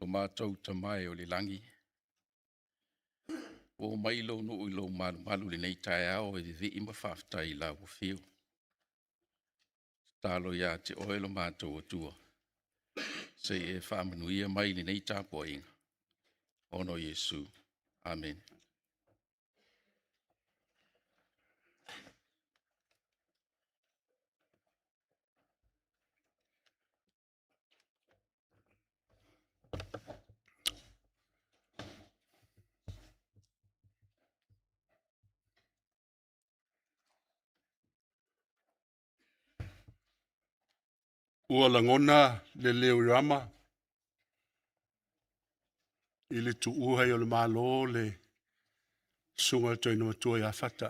Lo matou Tama e o le lagi, ua omai lou nuu i lou malumalu i lenei taeao e vivii ma faafetai i lau afio. Tatalo ia te oe lo matou Atua, se i e faamanuia mai i lenei tapuaiga ona o Iesu. Amene. Ua lagona le leo i Rama i le tuua ai o le Malo le susuga i le Toeaina matua ia Fata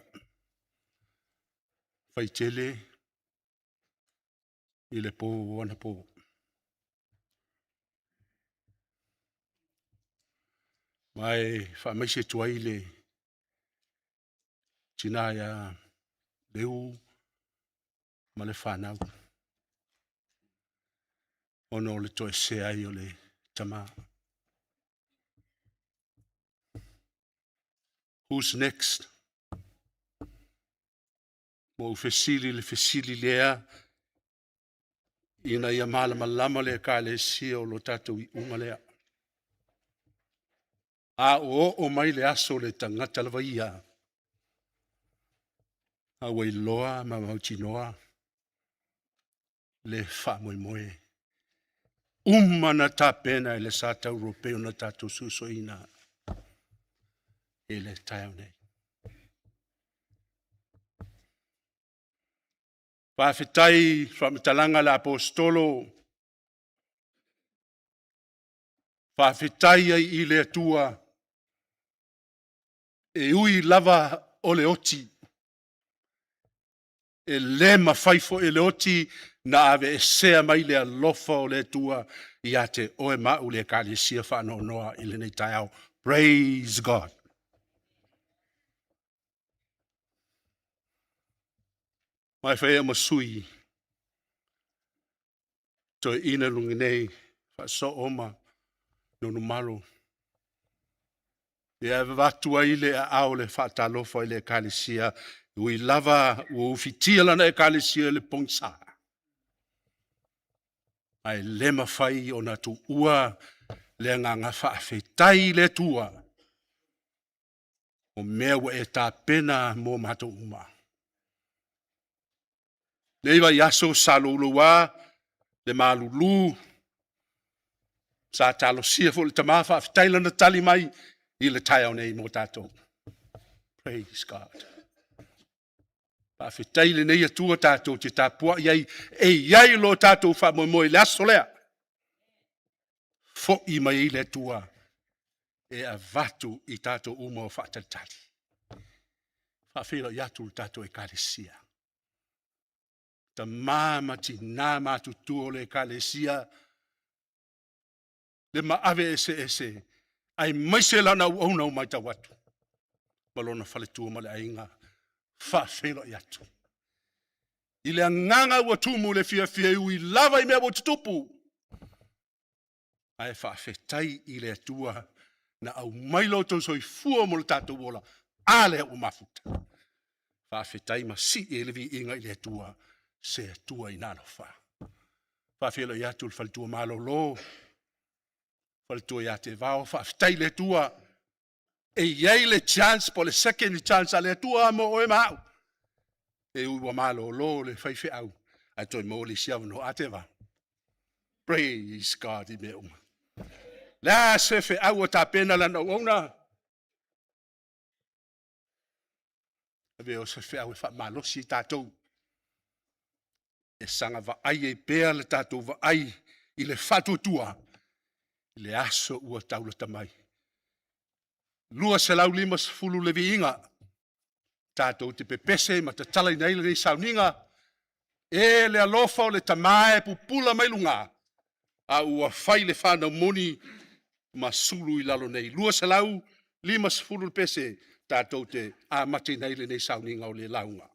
Faitele i le po anapo. Ma e faamaise atu ai le tina ia Leu ma le fanau ona o le toesea ai o le tama. Who's next? Ua ou fesili i le fesili lea ina ia malamalama le ekalesia o lo tatou iuga lea. A oo mai le aso o le tagata lava ia, a ua iloa ma mautinoa le faamoemoe uma na tapena e le Satauro e pei ona tatou suesueina i le taeao nei. Faafetai i le faamatalaga a le Aposetolo, faafetai ai i le Atua, e ui lava o le oti, e le mafai foi e le oti ona aveesea mai le alofa o le Atua ia te oe ma au le Ekalesia faanoanoa i lenei taeao. Praise God. Ma e fai ai ma sui toeaina i luga nei, Faasoo ma Nonumalo, e avatu ai le aao o le faatalofa i le ekalesia, e ui lava ua ufitia lana ekalesia i le pogisa, ae le mafai ona tuua le agaga faafetai i le Atua, o mea ua e tapena mo matou uma. O lenei vaiaso sa louloua le malulu, sa talosia foi e le tama, faafetai i lana tali mai i le taeao nei mo tatou. Praise God. Faafetai i lenei Atua tatou te tapuai ai, e i ai lo tatou faamoemoe i le aso lea, foi mai ai le Atua e avatu i tatou uma o faatalitali. E faafeiloai atu i le tatou Ekalesia, tama ma tina matutua o le Ekalesia, le maave eseese aemaise lana auauna ua matau atu ma lona faletua ma le aiga, e faafeiloai atu. I le agaga ua tumu i le fiafia e ui lava i mea ua tutupu, ae faafetai i le Atua na aumai lo outou soifua ma lo tatou ola. A lea ua mafuta? Faafetai ma sii ai le viiga i le Atua, se Atua ina alofa. Faafeiloai atu i le faletua malolo, faletua ia Tevao, faafetai i le Atua e i ai le chance po o le second chance a le Atua mo oe ma au. E ui ua malolo le faifeau, ae toe maua le isi avanoa. A Tevaga? Praise God i mea uma. O le a se feau ua tapena e lana auauna? Avea o se feau e faamalosi i tatou, e saga vaai ai pea le tatou vaai i le faatuatua i le aso ua taulata mai. 250 le viiga tatou te pepese ma tatalaina ai lenei sauniga, e le alofa o le Tama e pupula mai luga, a ua fai le fanau moni ma sulu i lalo nei. 250 le pese tatou te amataina ai lenei sauniga o le lauga.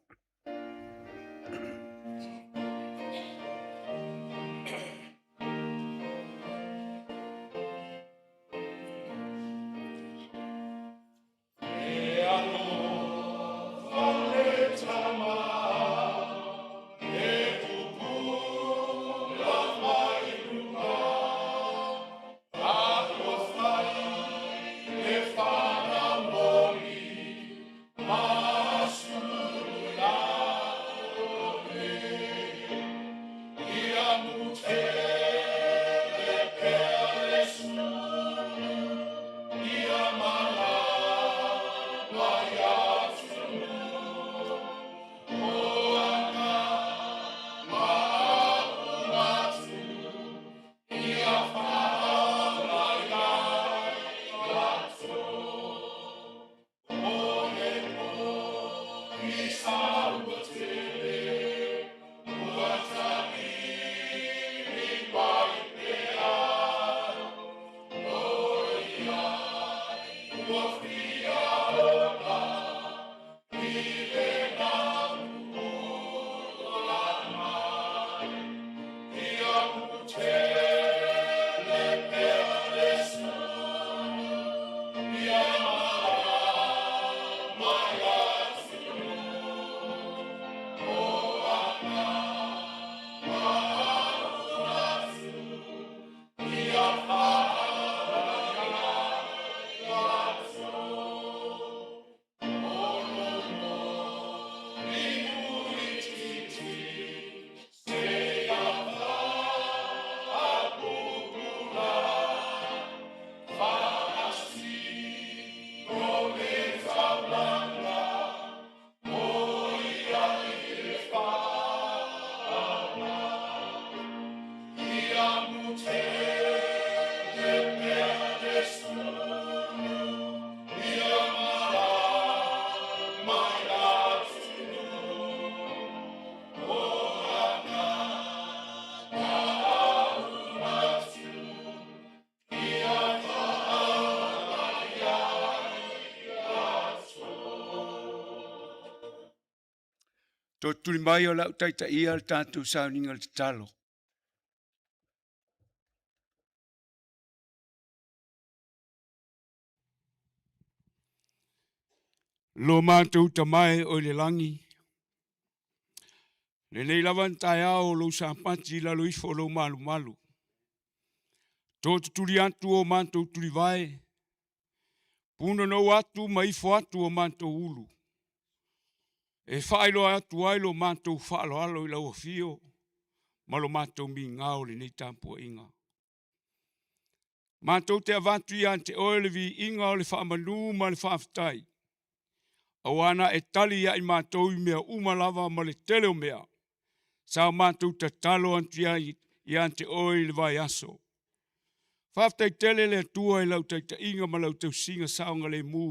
Tootuli mai o lau taitaia le tatou sauniga le tatalo. Lo matou tamae o i le lagi, lenei lava na taeao o lou sapati i lalo ifo o lou malumalu. Totutuli atu o matou tulivae, punonou atu ma ifo atu o matou ulu, e faailoa atu ai lo matou faaaloalo i lau afio ma lo matou migao i lenei tapuaiga. Matou te avatu ia te oe le viiga o le faamanu ma le faafetai, aua na e tali ia i matou i mea uma lava ma le tele o mea, sa o matou tatalo atu ai ia te oe i le vaiaso. Faafetai tele le Atua i lau taitaiga ma lau tausiga saogalemu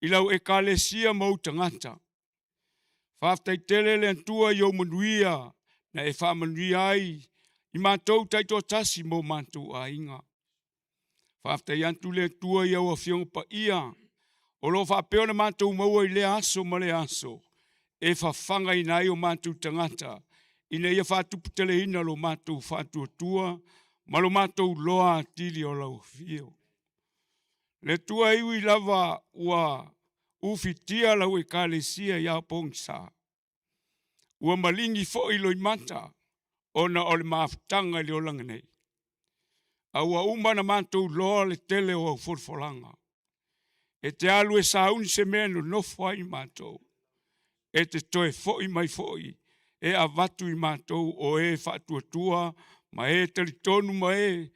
i lau ekalesia ma ou tagata. Faafetai tele le Atua i ou manuia na e faamanuia ai i matou taitoatasi ma o matou aiga. Faafetai atu le Atua i au Afioga Paia o lo o faapea ona matou maua i lea aso ma lea aso, e fafagaina ai o matou tagata ina ia faatuputeleina lo matou faatuatua ma lo matou loa atili o lau afio. Le Atua e ui lava ua ufitia lau ekalesia i ao pogisa, ua maligi foi loimata ona o le mafutaga i le olaga nei, a ua uma ona matou loa le tele o au folafolaga. E te alu e sauni se mea e nonofo ai matou, e te toe foi mai foi e avatu i matou o e faatuatua ma e talitonu ma e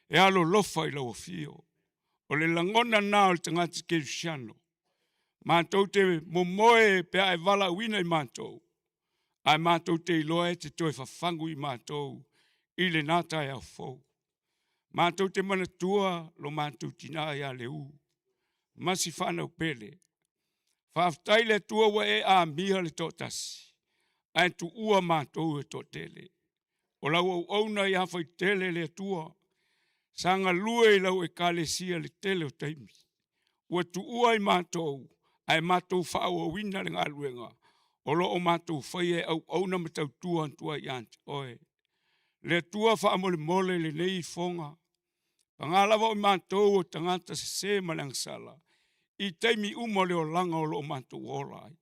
e alolofa i lau afio. O le lagona lena o le tagata kerisiano. Matou te momoe pe a e valaauina i matou, ae matou te iloa e te toe fafagu i matou i lena taeao fou. Matou te manatua lo matou tina ia Leu, Masi fanau pele. Faafetai le Atua ua e amia le toatasi, ae tuua matou e toatele. O lau auauna ia faitele le Atua, sa galue i lau ekalesia le tele o taimi. Ua tuua i matou, ae matou faaauauina le galuega o lo o matou faia e auauna ma tautua atu ai ia te oe. Le Atua faamolemole lenei ifoga, paga lava o matou o tagata sese ma le agasala, i taimi uma o le olaga o lo o matou ola ai.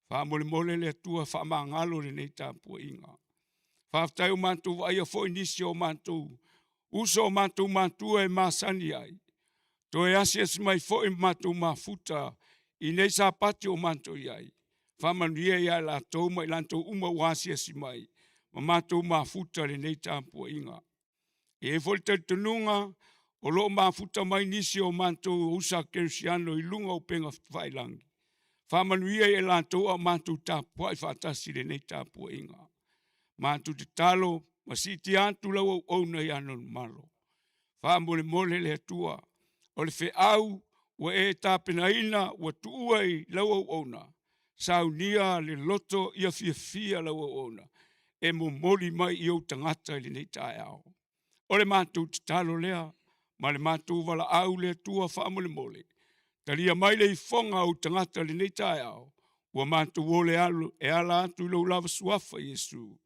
Faamolemole le Atua faamagalo lenei tapuaiga. Faafetai ua matou vaaia foi nisi o matou uso o matou matua e masani ai, toe asiasi mai foi ma matou mafuta i nei Sapati o matou i ai. Faamanuia ia i latou ma i latou uma ua asiasi mai ma matou mafuta i lenei tapuaiga. E i ai foi le talitonuga o lo o mafuta mai nisi o matou uso a kerisiano i luga o upega tafailagi. Faamanuia ia i latou a o matou tapuai faatasi i lenei tapuaiga. Matou tatalo ma siitia atu lau auauna ia Nonumalo. Faamolemole le Atua, o le feau ua e tapenaina ua tuua i lau auauna, saunia le loto ia fiafia lau auauna e momoli mai i ou tagata i lenei taeao. O le matou tatalo lea ma le matou valaau le Atua faamolemole, talia mai le ifoga a ou tagata i lenei taeao, ua matou o e ala atu i lou lava suafa Iesu.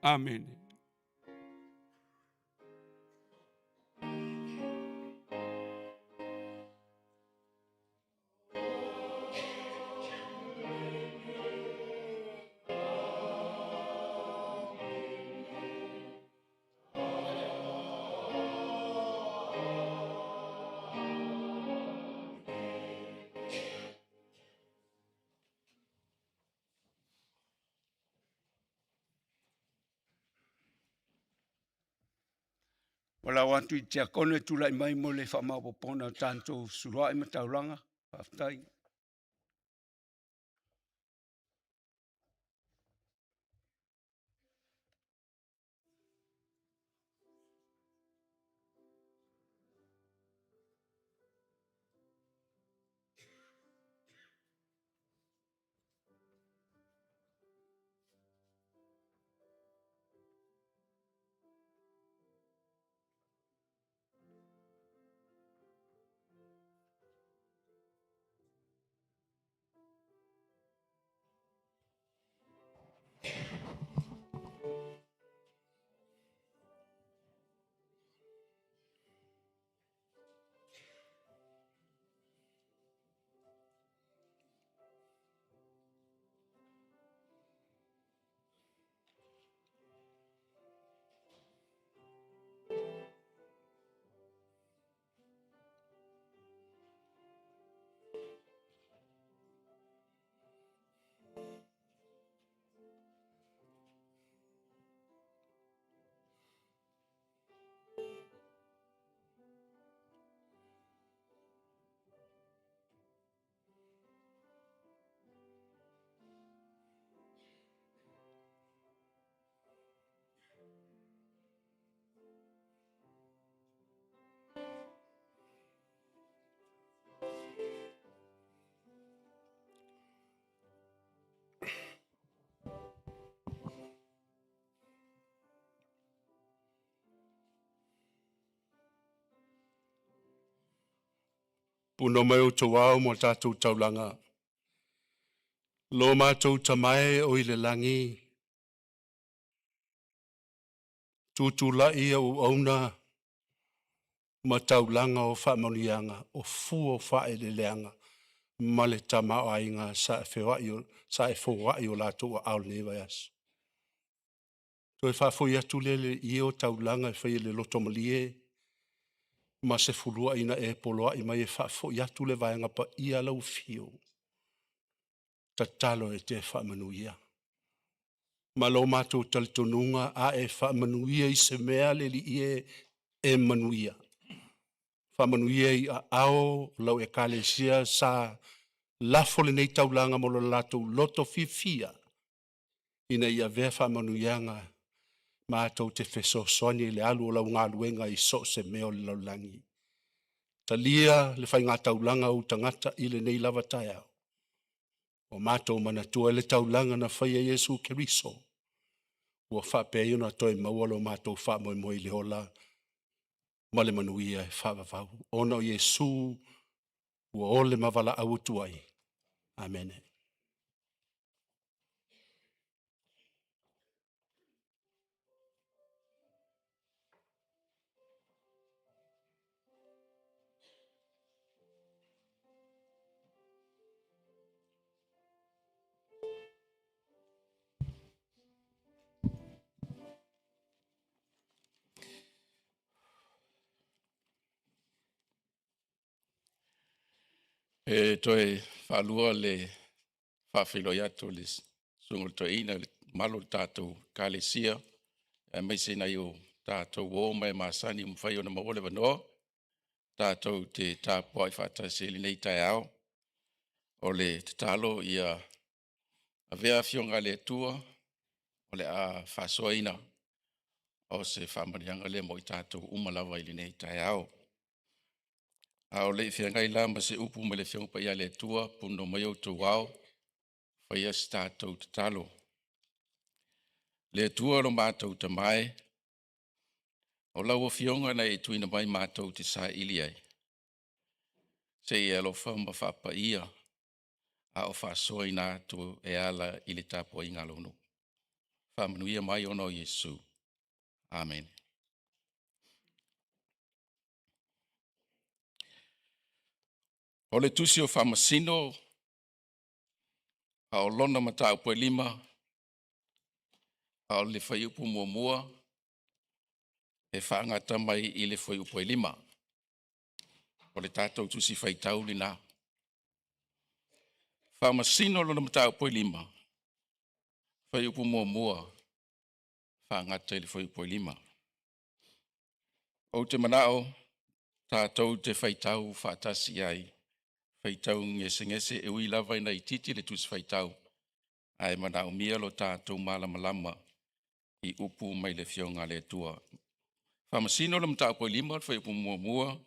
Amene. Valaau atu i tiakono e tulai mai mo le faamaopoopoga o tatou suluai ma taulaga. Faafetai. Puna mai outou ao mo tatou taulaga. Lo matou tamae o i le lagi, tutulai au auna ma taulaga o faamanuiaga o fua o faaeleeleaga ma le tamaoaiga sa e feoai o sa e foai o latou aao i lenei vaiaso. Toe faafoi atu lea i le ie o taulaga e faia i le loto malie ma se fuluai na e poloai mai e faafoi atu le vaega paia a lau afio, tatalo e te faamanuia. Ma lo matou talitonuga, a e faamanuia i se mea le Alii e, e manuia. Faamanuia i aao o lau ekalesia sa lafo lenei taulaga mo lo latou loto fiafia ina ia avea faamanuiaga matou te fesoasoani ai i le alu o lau galuega i so o se mea o le lalolagi. Talia le faigataulaga a ou tagata i lenei lava taeao, ua matou manatua le taulaga na faia e Iesu Keriso ua faapea ai ona toe maua lo matou faamoemoe i le ola ma le manuia e faavavau, ona o Iesu ua ole ma valaau atu ai. Amene. E toe faalua le faafeiloai atu i le susuga i le toeaina i le mamalu o le tatou Ekalesia, aemaise nai o tatou uo ma e masani ua mafai ona maua le avanoa tatou te tapuai faatasi ai i lenei taeao. O le tatalo ia avea Afioga a le Atua o le a faasoaina o se faamanuiaga lea mo i tatou uma lava i lenei taeao. A o le i feagai la ma se upu mai le Afioga Paia a le Atua, punonou maia outou ao, faia se tatou tatalo. Le Atua lo matou Tama e, o lau Afioga na e tuuina mai matou te saili ai, se i e alofa ma faapaia a o faasoaina atu e ala i le tapuaiga a lou nuu. Faamanuia mai ona o Iesu. Amene. O le tusi o Faamasino a o lona mataupu e 5, a o le fuaiupu 1 e faagata mai i le fuaiupu e 5. O le tatou tusi faitau lena. Faamasino lona mataupu e 5, fuaiupu 1 faagata i le fuaiupu e 5. Ou te manao tatou te faitau faatasi ai, faitau gesegese e ui lava ina itiiti le tusi faitau, ae manaomia lo tatou malamalama i upu mai le Afioga a le Atua. Faamasino le mataupu e 5, le fuaiupu 1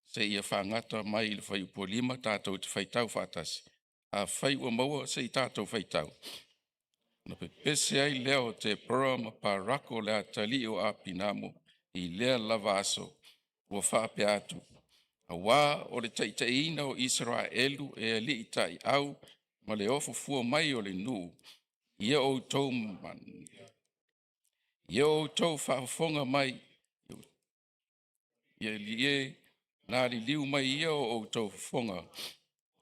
seia faagata mai i le fuaiupu e 5, tatou te faitau faatasi. Afai ua maua se i tatou faitau. Ona pepese ai lea o Tepora ma Parako le atalii o Apinamo i lea lava aso, ua faapea atu, auā o le taitaiina o Isaraelu e alii taiau ma le ofo fua mai o le nuu, ia outou ia outou faafofoga mai, ia alii e, na liliu mai ia o outou fofoga,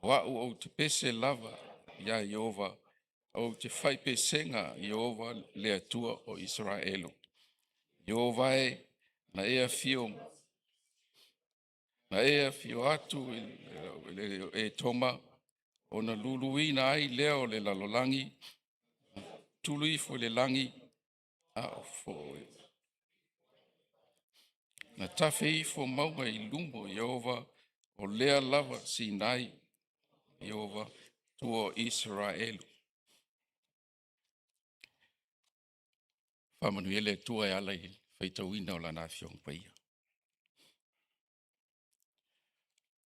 o au ou te pese lava iā Ieova, ou te fai pesega Ieova le Atua o Isaraelu. Ieova e, na e afio na e afio atu i le Etoma, ona luluina ai lea o le lalolagi, tulu ifo i le lagi, a o foi. Na tafe ifo mauga i luma o Ieova, o lea lava Sinai, Ieova, tua o Isaraelu. Faamanuia le Atua e ala i le faitauina o Lana Afioga Paia.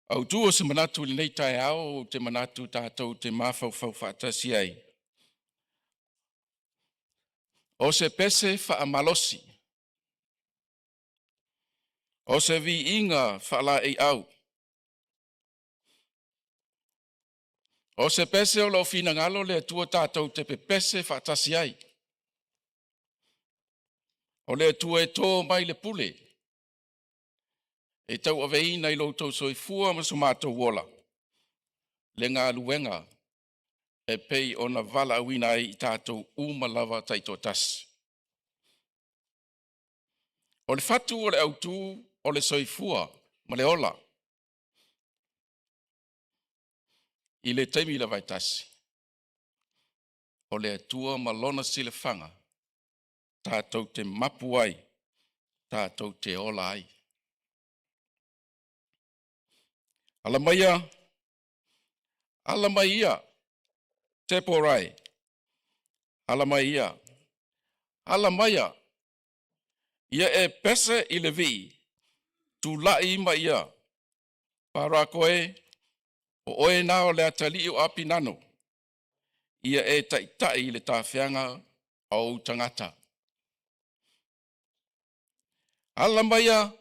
Autu o se manatu i lenei taeao, ou te manatu tatou te mafaufau faatasi ai. O se pese faamalosi, o se viiga faalaeiau, O se pese o lo o finagalo le Atua tatou te pepese faatasi ai. O le Atua e to mai le pule, e tauaveina i lo outou soifua ma so matou ola, le galuega e pei ona valaauina ai i tatou uma lava taitoatasi. O le fatu o le autu o le soifua ma le ola. I le taimi lava e tasi, o le Atua ma lona silafaga tatou te mapu ai, tatou te ola ai. Ala maia, ala mai ia, Tepora e, ala mai ia, ala maia, ia e pese i le vii, tulai mai ia, Parako e, o oe na o le atalii o Apinano, ia e taitai i le tafeaga a ou tagata. Ala maia,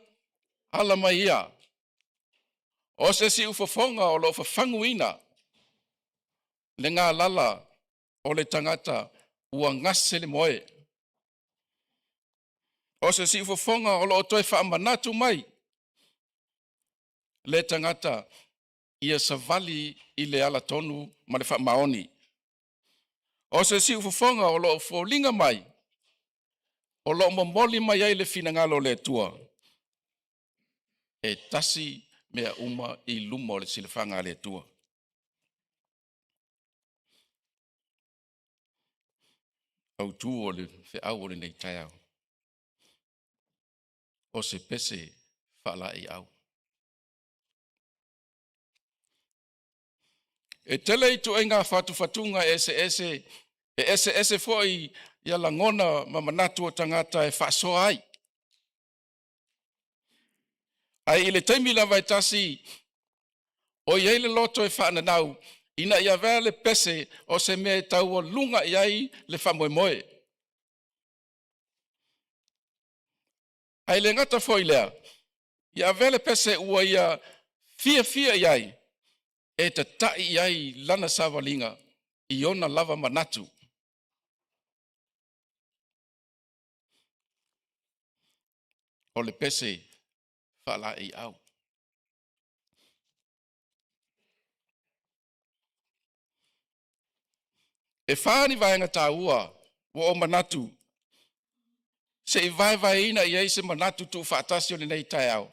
ala mai ia, o se siufofoga o lo o fafaguina le galala o le tagata ua gase le moe. O se siufofoga o lo o toe faamanatu mai le tagata ia savali i le alatonu ma le faamaoni. O se siufofoga o lo o foliga mai o lo o momoli mai ai le finagalo o le Atua e tasi mea uma i luma o le silafaga a le Atua. Autu o le feau o lenei taeao, o se pese faalaeiau. E tele ituaiga fatufatuga eseese, e eseese foi ia lagona ma manatu o tagata e faasoa ai. Ae i le taimi lava e tasi, o i ai le loto e faananau ina ia avea le pese o se mea e taualuga i ai le faamoemoe. Ae le gata foi lea, ia avea le pese ua ia fiafia i ai e tata'i i ai lana savaliga i ona lava manatu. O le pese faalaeiau. E fa ni vaega taua ua ou manatu se i vaevaeina i ai se manatu tuufaatasi o lenei taeao,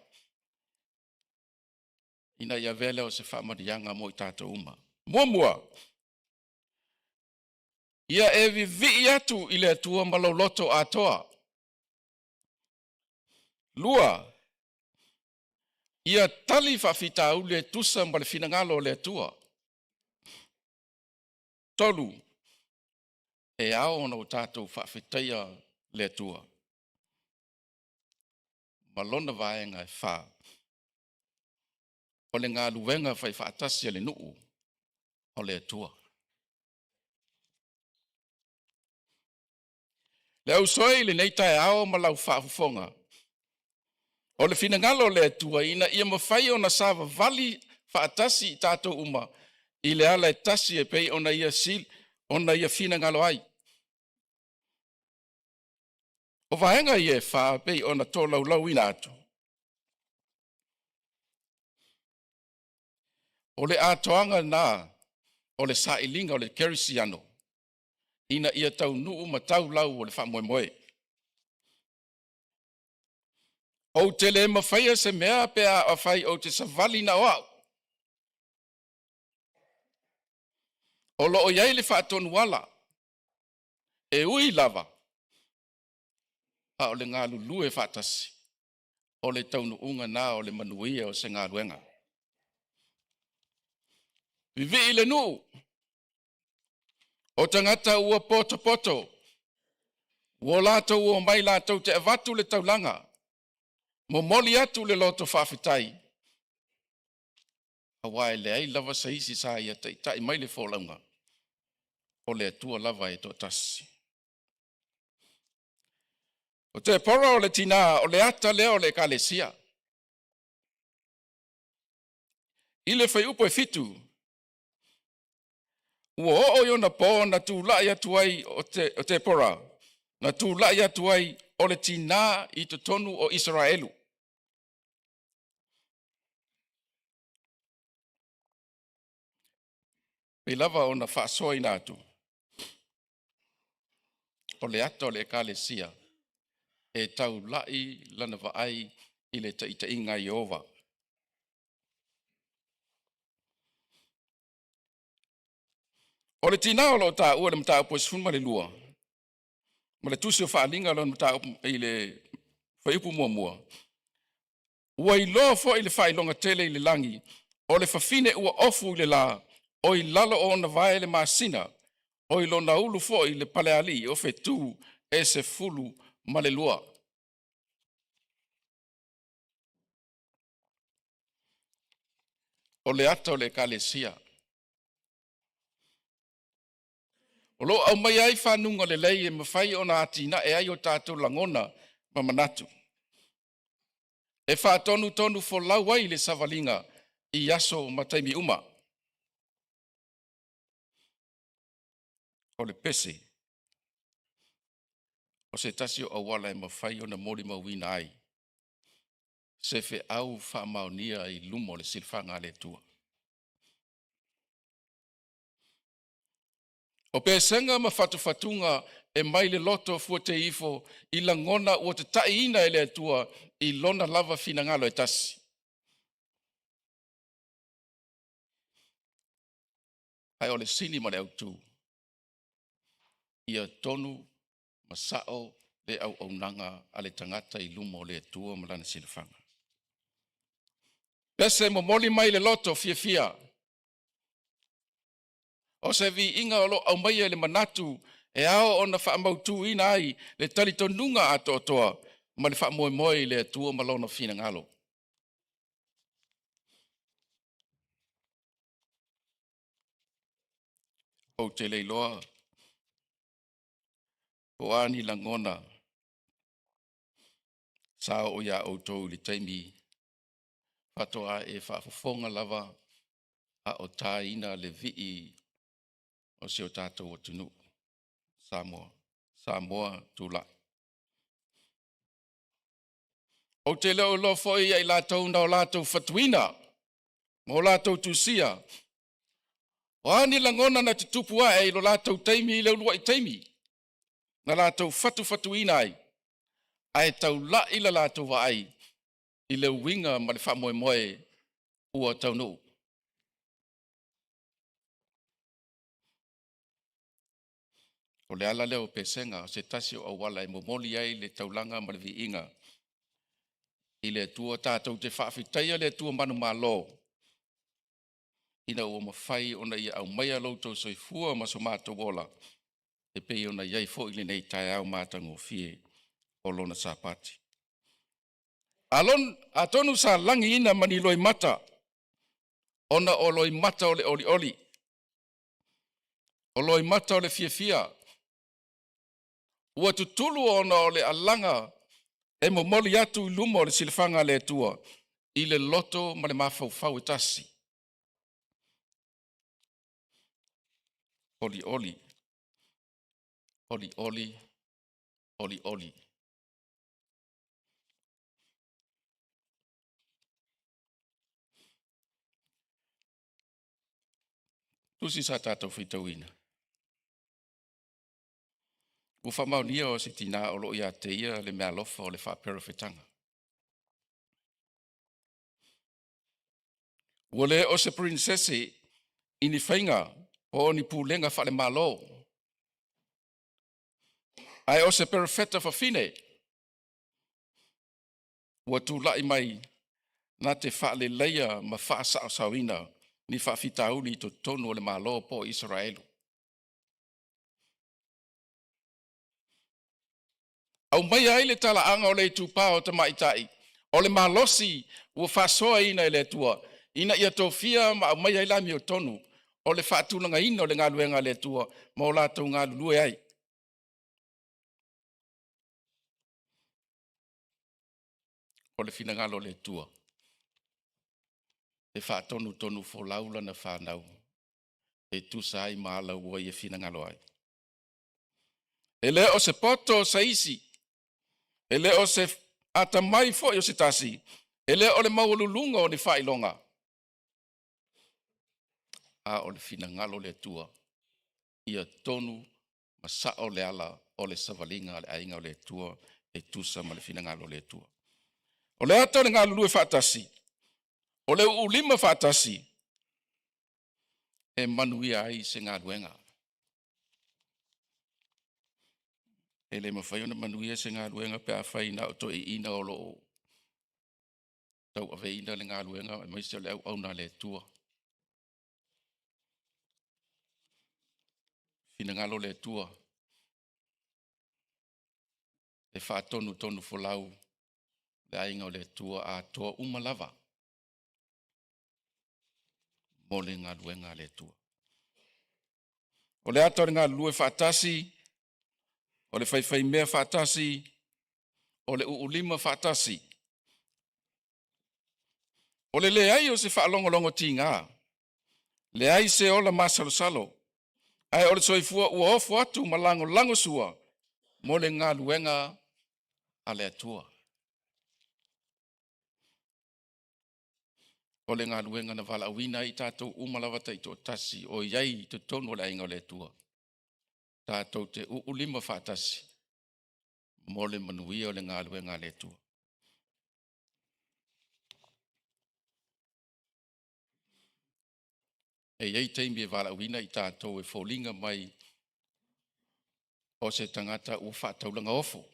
ina ia avea lea o se faamanuiaga mo i tatou uma. Muamua, ia e vivii atu i le Atua ma lou loto atoa. Lua, ia tali faafitauli e tusa ma le finagalo o le Atua. Tolu, e ao ona o tatou faafetaia le Atua. Ma lona vaega e fa, o le galuega faifaatasi a le nuu o le Atua. Le ausoe i lenei taeao ma lau faafofoga, o le finagalo o le Atua ina ia mafai ona savavali faatasi i tatou uma i le ala e tasi e pei ona ia, ona ia finagalo ai. O vaega ia e fa pei ona tolaulauina atu, o le atoaga lena o le sailiga o le kerisiano ina ia taunuu ma taulau o le faamoemoe. Ou te le mafaia se mea pe a afai ou te savali na o au. O lo o i ai le faatonuala e ui lava a o le galulue faatasi o le taunuuga na o le manuia o se galuega. Vivii le nuu o tagata ua potopoto, ua latou omai latou te avatu le taulaga, momoli atu le loto faafetai, aua e leai lava se isi sa ia taitai mai le folauga, o le Atua lava e toatasi. O Tepora o le tinā, o le ata lea o le ekalesia. I le fuaiupu e 7, Ua oo i ona po na tulai atu ai o Tepora, na tulai atu ai o le tinā i totonu o Isaraelu. Pei lava ona faasoaina atu, o le ata o le ekalesia e taulai lana vaai i le taitaiga a Ieova. O le tinā o lo o taua i le mataupu e 12 ma le tusi o Faaaliga lona mataupu i le fuaiupu 1, ua iloa foi le faailoga tele i le lagi, o le fafine ua ofu i le la, oi lalo o ona vae le masina, oi lona ulu foi le palealii o fetu e 12. O le ata o le ekalesia o lo o aumaia ai fanuga lelei e mafai ona atinae ai o tatou lagona ma manatu, e faatonutonufolau ai le savaliga i aso ma taimi uma. O le pese o se tasi o auala e mafai ona molimauina ai se feau faamaonia i luma o le silafaga a le Atua. O pesega ma fatufatuga e mai le loto fuateifo i lagona ua tataiina e le Atua i lona lava finagalo e tasi. Ae o le sini ma le autu, ia tonu ma sao le auaunaga a le tagata i luma o le Atua ma lana silafaga. Pese momoli mai le loto fiafia, o se viiga o lo o aumaia i le manatu e ao ona faamautuina ai le talitonuga atoatoa ma le faamoemoe i le Atua ma lona finagalo. Ou te le iloa po o a ni lagona sa oo ia outou i le taimi faatoa e faafofoga lava a o taina le vii o si o tatou atunuu, Samoa, Samoa tulai. Ou te le o iloa foi ia i latou na o latou fatuina ma o latou tusia, o a ni lagona na tutupu ae i lo latou taimi i le uluai taimi na latou fatufatuina ai, ae taulai la latou vaai i le uiga ma le faamoemoe ua taunuu. O le ala lea o pesega, o se tasi o auala e momoli ai le taulaga ma le viiga i le Atua. Tatou te faafetaia le Atua manumalo ina ua mafai ona ia aumaia lo outou soifua ma so matou ola e pei ona i ai foi lenei taeao matagofie o Lona Sapati. Atonu sa lagiina ma ni loimata ona o loimata o le olioli, o loimata o le fiafia ua tutulu ona o le alaga e momoli atu i luma o le silafaga a le Atua i le loto ma le mafaufau e tasi. Olioli, olioli, olioli. Tusi sa tatou faitauina, ua faamaonia o se tinā o lo o ia te ia le meaalofa o le faaperofetaga. Ua le o se perenisese i ni faiga po o ni pulega faale-Malo, ae o se perofeta fafine ua tulai mai na te faaleleia ma faasaosaoina ni faafitauli i totonu o le Malo po o Isaraelu. Aumaia ai le talaaga o le itupa o tamaitai o le malosi ua faasoaina e le Atua ina ia tofia ma aumaia ai le amiotonu o le faatulagaina o le galuega a le Atua ma o latou galulue ai. O le finagalo o le Atua, e faatonutonufolau lana fanau. E tusa ai ma ala ua ia finagalo ai. E le o se poto o se isi, e le o se atamai foi o se tasi, e le o le maualuluga o ni faailoga, a o le finagalo o le Atua, ia tonu ma sao le ala o le savaliga a le aiga o le Atua e tusa ma le finagalo o le Atua. O le ata o le galulue faatasi, o le uulima faatasi, e manuia ai se galuega. E le mafai ona manuia se galuega pe afai na o toeaiina o lo o tauaveina le galuega aemaise o le auauna a le Atua. Finagalo le Atua e faatonutonu folau le aiga o le Atua atoa uma lava mo le galuega a le Atua. O le ata o le galulue faatasi, o le faifaimea faatasi, o le uulima faatasi, o le leai o se faalogologo tiga, leai se ola masalosalo, ae o le soifua ua ofo atu ma lagolago sua mo le galuega a le Atua. O le galuega na valaauina ai i tatou uma lava taitoatasi o i ai i totonu o le aiga o le Atua, tatou te uulima faatasi mo le manuia o le galuega a le Atua. E i ai taimi e valaauina i tatou e foliga mai o se tagata ua faataulaga ofo.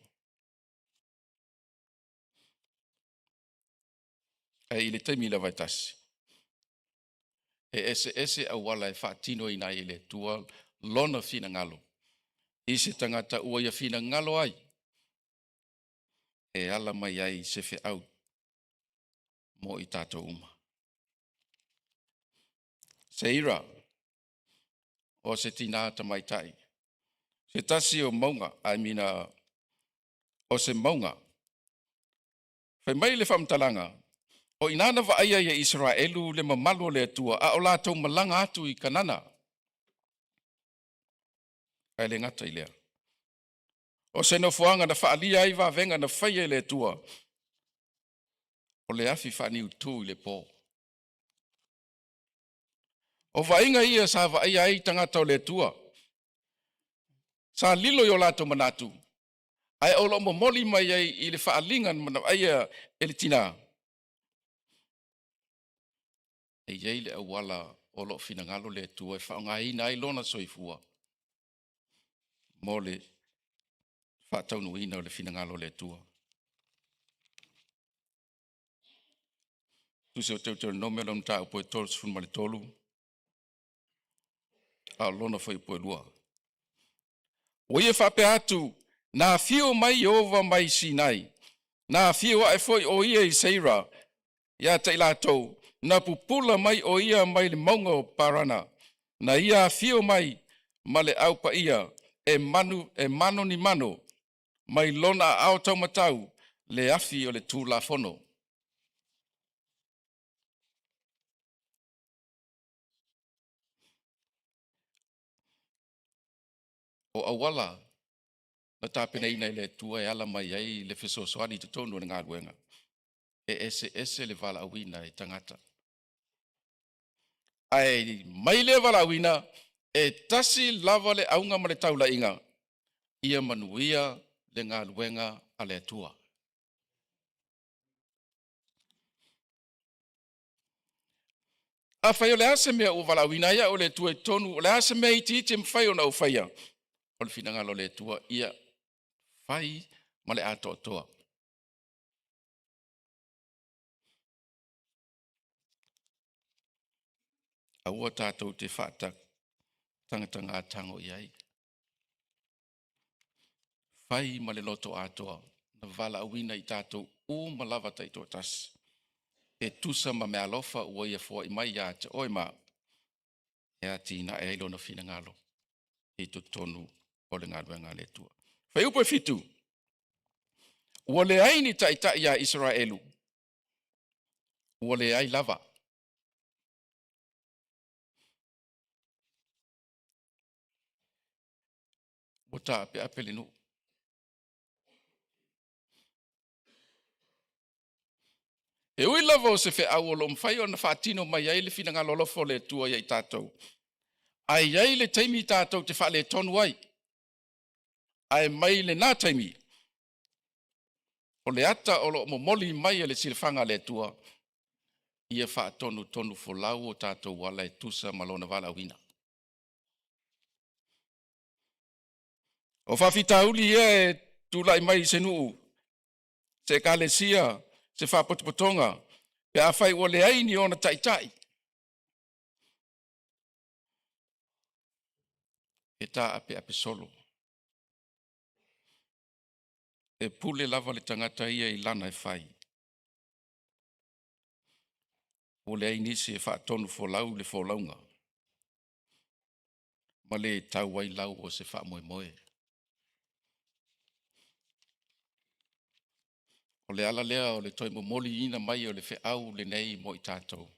Ae i le taimi lava e tasi, e eseese auala e faatinoina ai e le Atua lona finagalo i se tagata ua ia finagalo ai e ala mai ai se feau mo i tatou uma. Seira, o se tinā tamaitai, se tasi o mauga, I mean, o se mauga. Fai mai le faamatalaga, o i ina na vaaia ai e Isaraelu le mamalu o le Atua a o latou malaga atu i Kanana. Ae le gata i lea. O se nofoaga na faaalia ai vavega na faia e le Atua, o le afi faaniutu i le po. O vaaiga ia sa vaaia ai tagata o le Atua, sa lilo i o latou manatu, ae o lo o momoli mai ai i le faaaliga na vaaia e le tina, e i ai le auala o lo o finagalo le Atua e faaaogaina ai lona soifua mo le faataunuuina o le finagalo o le Atua. Tusi o Teuteronome lona mataupu e 33, a o lona fuaiupu e 2. Ua ia faapea atu, na afio mai Ieova mai Sinai, na afio ae foi o ia i Seira ia te i latou, na pupula mai o ia mai le mauga o Parana, na ia afio mai ma le au paia e manu e mano ni mano, mai lona aao taumatau le afi o le Tulafono. O auala na tapenaina e le Atua e ala mai ai le fesoasoani i totonu o le galuega, e eseese le valaauina e tagata. Ae mai lea valaauina, e tasi lava le auga ma le taulaiga, ia manuia le galuega a le Atua. Afai o le a se mea ua valaauina ai au e le Atua i totonu, o le a se mea itiiti e mafai ona ou faia, o le finagalo o le Atua ia fai ma le atoatoa. Aua tatou te faatagataga tago i ai. Fai ma le loto atoa na valaauina i tatou uma lava taitoatasi e tusa ma meaalofa ua ia foai mai ia te oe ma au e atinae ai lona finagalo i totonu o le galuega a le Atua. Fuaiupu e 7, ua leai ni taitai ia Isaraelu, ua leai lava. Ua taapeape le nuu. E ui lava o se feau o lo o mafai ona faatino mai ai le finagalo alofa o le Atua ia i tatou, ae i ai le taimi tatou te faaletonu ai, ae mai lena taimi, o le ata o lo o momoli mai e le silafaga a le Atua, ia faatonutonu folau o tatou ala e tusa ma lona valaauina. O faafitauli ia e tulai mai i se nuu, se ekalesia, se faapotopotoga, pe afai ua leai ni ona taitai, e taapeape solo. E pule lava le tagata ia i lana e fai. Ua leai nisi e faatonufolau le folauga ma le tau ai lau o se faamoemoe. O le ala lea o le toe momoliina mai o le feau lenei mo i tatou,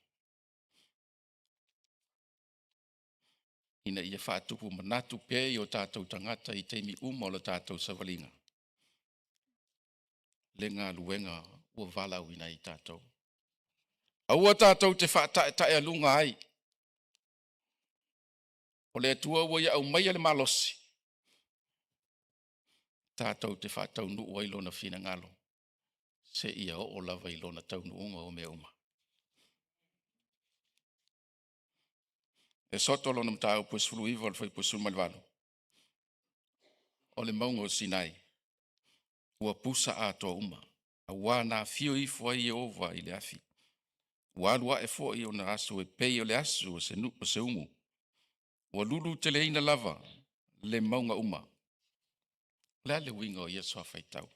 ina ia faatupu manatu pea i o tatou tagata i taimi uma o le tatou savaliga, le galuega ua valaauina ai tatou. Aua tatou te faataetaealuga ai. O le Atua ua ia aumaia le malosi tatou te faataunuu ai Lona finagalo seia oo lava i lona taunuuga o mea uma. Esoto lona mataupu e 19 o le fuaiupu 18, o le mauga o Sinai ua pusa atoa uma, auā na afio ifo ai Ieova i le afi. Ua alu ae foi ona aso e pei o le aso o se umu. Ua luluteleina lava le mauga uma. O le a le uiga o ia suafaitau?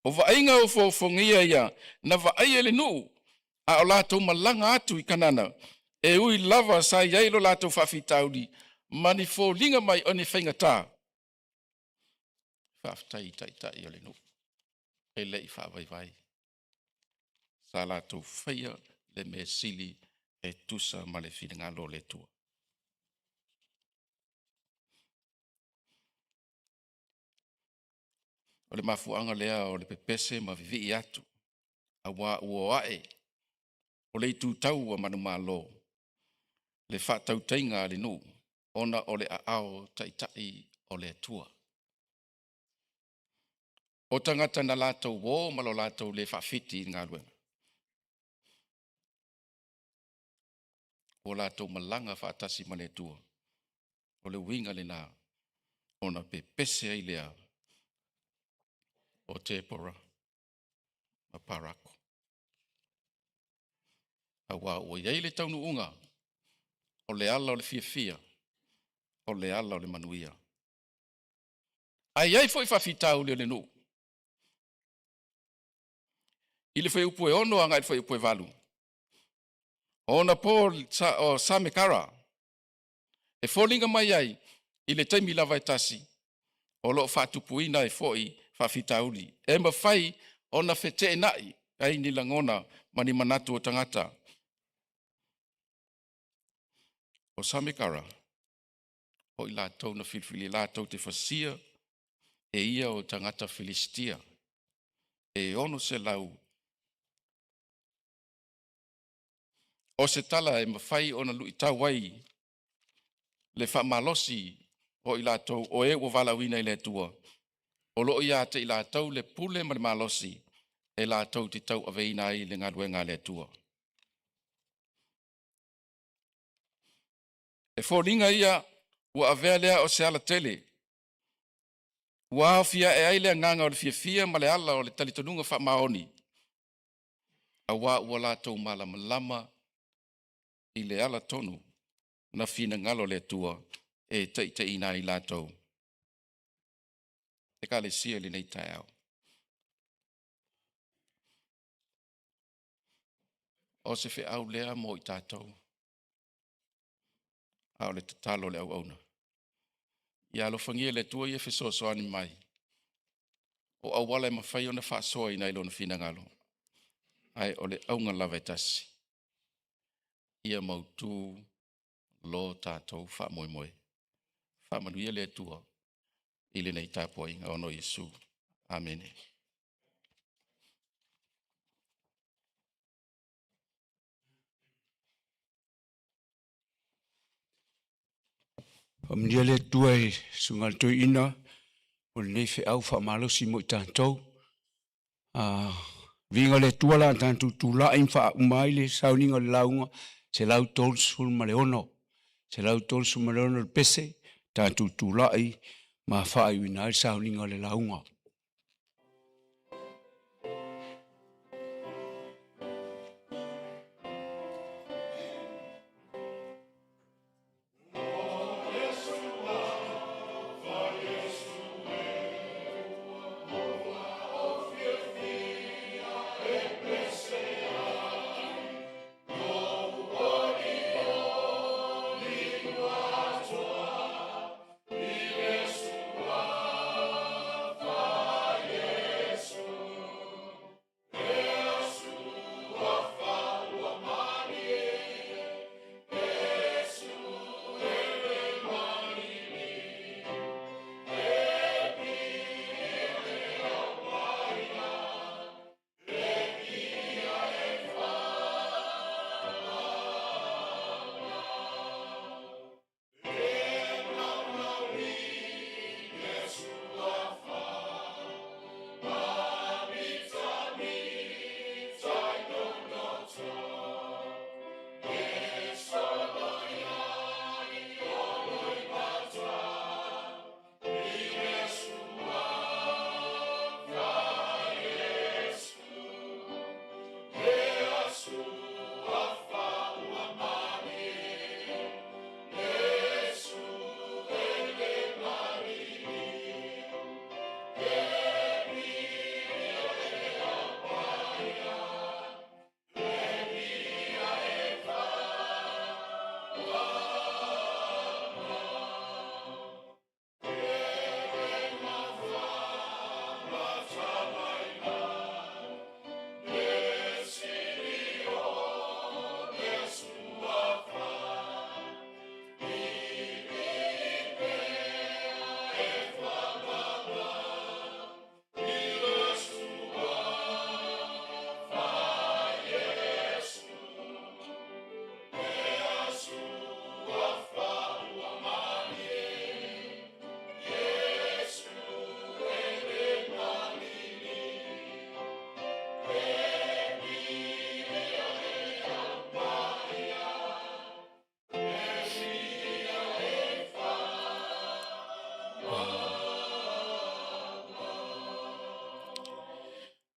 O vaaiga ofoofogia ia na vaaia e le nuu a o latou malaga atu i Kanana, e ui lava sa i ai lo latou faafitauli ma ni foliga mai o ni faigata. Faafetai i taitai o le nuu e le i faavaivai. Sa latou faia le mea sili e tusa ma le finagalo o le Atua. O le mafuaaga lea o le pepese ma vivii atu, aua ua ae o le itutau ua manumalo le faatautaiga a le nuu ona o le aao taitai o le Atua. O tagata na latou o ma lo latou le faafiti i le galuega, ua latou malaga faatasi ma le Atua. O le uiga lena ona pepese ai lea o Tepora ma Parako, aua ua i ai le taunuuga, o le ala o le fiafia, o le ala o le manuia. Ae i ai foi faafitauli o le nuu. I le fuaiupu e 6 agai i le fuaiupu e 8, o ona po o Samekara, e foliga mai ai i le taimi lava e tasi, o lo o faatupuina ai foi faafitauli e mafai ona feteenai ai ni lagona ma ni manatu o tagata. O Samekara, o i latou na filifili latou te fasia e ia o tagata Filisitia e 600. O se tala e mafai ona luitau ai le faamalosi o i latou o e ua valaauina e le Atua, o lo o ia te i latou le pule ma le malosi e latou te tauaveina ai le galuega a le Atua. E foliga ia ua avea lea o se alatele ua aofia ae ai le agaga o le fiafia ma le ala o le talitonuga faamaoni, auā ua latou malamalama i le ala tonu na finagalo le Atua e taitaiina ai latou. Ekalesia i lenei taeao. O se feau lea mo i tatou, a o le tatalo a le auauna. Ia alofagia le Atua ia fesoasoani mai o auala e mafai ona faasoaina ai Lona finagalo, ae o le auga lava e tasi, ia mautu lo tatou faamoemoe. Faamanuia le Atua i lenei tapuaiga ona o Iesu. Amene. Faamanuia le Atua i le susuga i le toeaina mo lenei feau faamalosi mo i tatou. Viiga i le Atua o le a tatou tulai ma faauma ai le sauniga o le lauga 136, 136 le pese, tatou tulai ma faaiuina ai le sauniga o le lauga.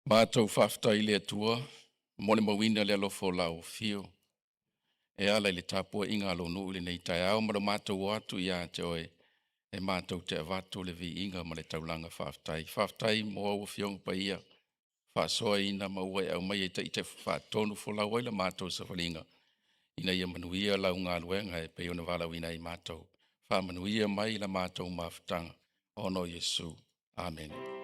Matou faafetai i le Atua mo le mauina o le alofa o lau afio e ala i le tapuaiga a lou nuu i lenei taeao ma lo matou o atu ia te oe e matou te avatu le viiga ma le taulaga faafetai. Faafetai mo au Afioga Paia faasoaina ma ua e aumaia e taitaifaatonufolau ai la matou savaliga ina ia manuia lau galuega e pei ona valaauina ai matou. Faamanuia mai i la matou mafutaga ona o Iesu. Amene.